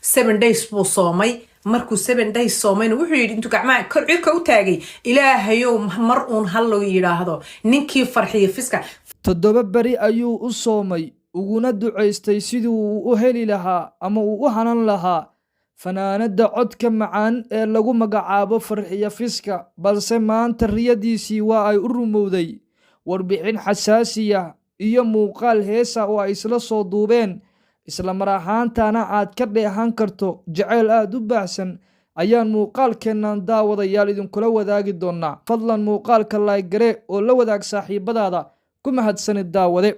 7 days buu soomay. Markuu 7 days soomayna, wuxuu yidhi, intuu gacmaha kor cirka u taagay, "Ilaahayow, mar uun hallow yidhaahdo ninkii Farxiyo Fiska." 7 beri ayuu u soomay, uguna ducaystay sidii uu u heli lahaa ama uu u hanan lahaa fanaanadda codka macaan ee lagu magacaabo Farxiyo Fiska, balse maanta riyadiisii waa ay u rumowday. Warbixin xasaasiya iyo muuqaal heesa oo ay isla soo duubeen, isla mar ahaantana aad ka dheehan karto jaceyl aad u baahsan, ayaan muuqaalkeennan, daawadayaal, idinkula wadaagi doonaa. Fadlan muuqaalka like garee oo la wadaag saaxiibadaada. Ku mahadsanid, daawade.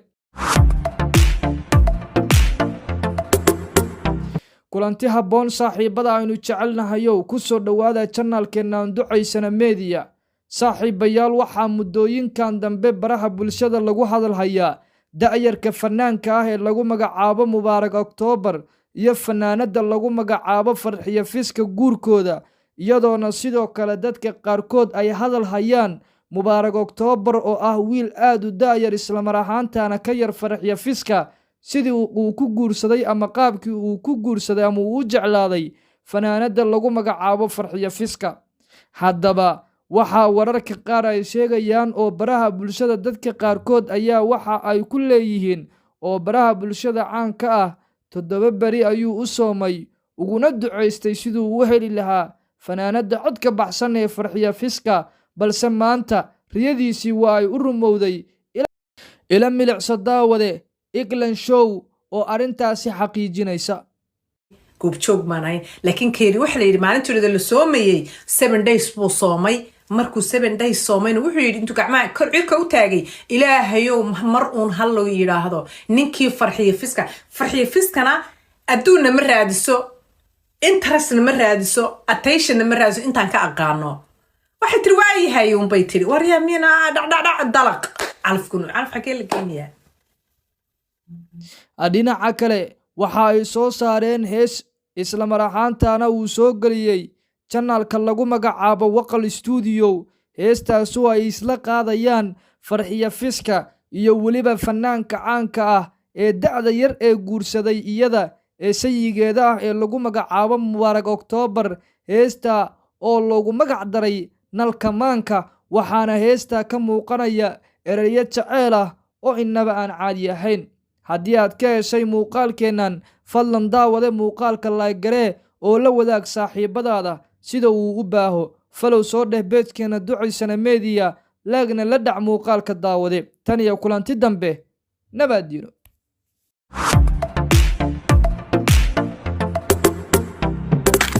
Kulanti habboon, saaxiibada aynu jecelnahayow, ku soo dhowaada channelkeennan Ducaysana Media. Saaxiibayaal, waxaa muddooyinkan dambe baraha bulshada lagu hadalhayaa da'yarka fanaanka ah ee lagu magacaabo Mubaarak Oktoobar iyo fanaanadda lagu magacaabo Farxiyo Fiska guurkooda, iyadoona sidoo kale dadka qaarkood ay hadal hayaan Mubaarak Oktoobar, oo ah wiil aad u da'yar, islamar ahaantana ka yar Farxiyo Fiska, sidii uu ku guursaday ama qaabkii uu ku guursaday ama uu u jeclaaday fanaanadda lagu magacaabo Farxiyo Fiska. Haddaba, waxaa wararka qaar ay sheegayaan oo baraha bulshada dadka qaarkood ayaa waxa ay ku leeyihiin, oo baraha bulshada caanka ah, 7 beri ayuu u soomay, uguna ducaystay siduu u heli lahaa fanaanadda codka baxsan ee Farxiyo Fiska, balse maanta riyadiisii waa ay u rumowday. Ila milicso, daawade, Eglan Show oo arrintaasi xaqiijinaysa. Goobjoog baan ahayn, laakiin keeri waxa la yidhi maalintoodada la soomayey, 7 days buu soomay. Markuu 7 days soomayna, wuxuu yidhi, intuu gacmaha kor cirka u taagay, "Ilaahayow, mar uun hallow yidhaahdo ninkii Farxiyo Fiska." Farxiyo Fiskana adduunna ma raadiso, interestna ma raadiso, attentionna ma raadiso. Intaan ka aqaano, waxay tiri, "Waayahay," unbay tiri. Waryaa, mina dhacdhacdhac dalaq calafkun calaf xagee la geynayaa? Dhinaca kale, waxa ay soo saareen hees, islamar ahaantana uu soo geliyey channelka lagu magacaabo Waqal Stuudiyo. Heestaasu ay isla qaadayaan Farxiyo Fiska iyo weliba fanaanka caanka ah ee da'da yar ee guursaday iyada, ee sayigeeda ah, ee lagu magacaabo Mubaarak Oktoobar. Heesta oo loogu magac daray Nalkamaanka, waxaana heesta ka muuqanaya ereyo jaceyl ah oo inaba aan caadi ahayn. Haddii aad ka heshay muuqaalkeennan, fadlan, daawade, muuqaalka like garee oo la wadaag saaxiibadaada sida uu u baaho. Follow soo dheh pagekeenna Ducaysana Media, likena la dhac muuqaalka, daawade. Tan iyo kulanti dambe, nabaaddiino.